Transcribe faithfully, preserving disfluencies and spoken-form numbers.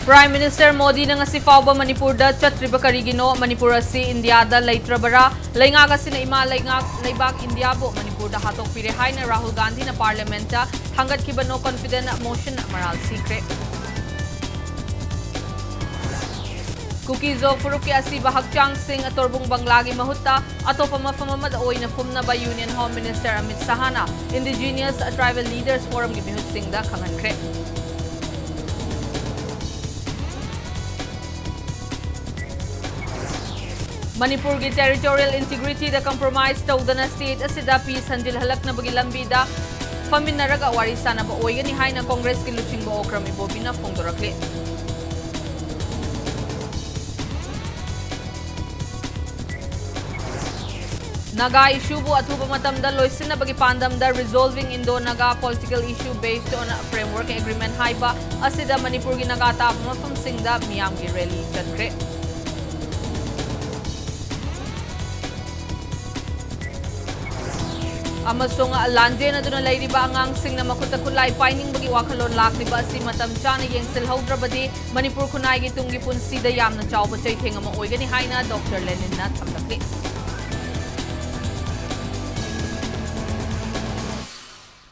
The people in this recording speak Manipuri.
Prime Minister ꯃꯣꯗꯤꯅ ꯉꯁꯤ ꯐꯥꯎꯕ ꯃꯅꯤꯄꯨꯔꯗ ꯆꯠꯇ꯭ꯔꯤꯕ ꯀꯔꯤꯒꯤꯅꯣ? ꯃꯅꯤꯄꯨꯔ ꯑꯁꯤ ꯏꯟꯗꯤꯌꯥꯗ ꯂꯩꯇ꯭ꯔꯕꯔꯥ? ꯂꯩꯉꯥꯛ ꯑꯁꯤꯅ ꯏꯃꯥ ꯂꯩꯉꯥꯛ ꯂꯩꯕꯥꯛ ꯏꯟꯗꯤꯌꯥꯕꯨ ꯃꯅꯤꯄꯨꯔꯗ ꯍꯥꯠꯇꯣꯛꯄꯤꯔꯦ ꯍꯥꯏꯅ ꯔꯥꯍꯨꯜ ꯒꯥꯟꯙꯤꯅ Parliament ꯊꯥꯡꯒꯠꯈꯤꯕ No Confidence Motion ꯃꯔꯥꯜ ꯁꯤꯈ꯭ꯔꯦ꯫ ꯀꯨꯀꯤ-ꯖꯣ ꯐꯨꯔꯨꯞꯀꯤ ꯑꯁꯤꯕ ꯍꯛꯆꯥꯡꯁꯤꯡ ꯇꯣꯔꯕꯨꯡ ꯕꯪꯒ꯭ꯂꯥꯒꯤ ꯃꯍꯨꯠꯇ ꯑꯇꯣꯞꯄ ꯃꯐꯝ ꯑꯃꯗ ꯑꯣꯏꯅ ꯐꯨꯝꯅꯕ Union Home Minister Amit ꯁꯍꯥꯅ Indigenous Tribal Leaders Forumꯒꯤ ꯃꯤꯍꯨꯠꯁꯤꯡꯗ ꯈꯪꯍꯟꯈ꯭ꯔꯦ꯫ ꯃꯅꯤꯄꯨꯔꯒꯤ territorial integrityꯗ compromise ꯇꯧꯗꯅ state ꯑꯁꯤꯗ peace ꯍꯟꯖꯤꯜꯍꯜꯂꯛꯅꯕꯒꯤ ꯂꯝꯕꯤꯗ ꯐꯝꯃꯤꯟꯅꯔꯒ ꯋꯥꯔꯤ ꯁꯥꯅꯕ ꯑꯣꯏꯒꯅꯤ ꯍꯥꯏꯅ Congressꯀꯤ ꯂꯨꯆꯤꯡꯕ ꯑꯣꯀ꯭ꯔꯝ ꯏꯕꯣꯕꯤꯅ ꯐꯣꯡꯗꯣꯔꯛꯂꯤ꯫ ꯅꯥꯒꯥ issueꯕꯨ ꯑꯊꯨꯕ ꯃꯇꯝꯗ ꯂꯣꯏꯁꯤꯟꯅꯕꯒꯤ ꯄꯥꯟꯗꯝꯗ Resolving Indo-Naga Political Issue Based on Framework Agreement ꯍꯥꯏꯕ ꯑꯁꯤꯗ ꯃꯅꯤꯄꯨꯔꯒꯤ ꯅꯥꯒꯥ ꯇꯥꯕ ꯃꯐꯝꯁꯤꯡꯗ ꯃꯤꯌꯥꯝꯒꯤ rally ꯆꯠꯈ꯭ꯔꯦ꯫ ꯑꯃꯁꯨꯡ ꯂꯥꯟꯖꯦꯟꯅꯗꯨꯅ ꯂꯩꯔꯤꯕ ꯑꯉꯥꯡꯁꯤꯡꯅ ꯃꯈꯨꯠꯇ ꯈꯨꯠꯂꯥꯏ ꯄꯥꯏꯅꯤꯡꯕꯒꯤ ꯋꯥꯈꯜꯂꯣꯟ ꯂꯥꯛꯂꯤꯕ ꯑꯁꯤ ꯃꯇꯝ ꯆꯥꯅ ꯌꯦꯡꯁꯤꯜꯍꯧꯗ꯭ꯔꯕꯗꯤ ꯃꯅꯤꯄꯨꯔ ꯈꯨꯟꯅꯥꯏꯒꯤ ꯇꯨꯡꯒꯤ ꯄꯨꯟꯁꯤꯗ ꯌꯥꯝꯅ ꯆꯥꯎꯕ ꯆꯩꯊꯦꯡ ꯑꯃ ꯑꯣꯏꯒꯅꯤ ꯍꯥꯏꯅ ꯗꯣꯛꯇꯔ ꯂꯦꯅꯤꯟꯅ ꯊꯝꯂꯛꯂꯤ꯫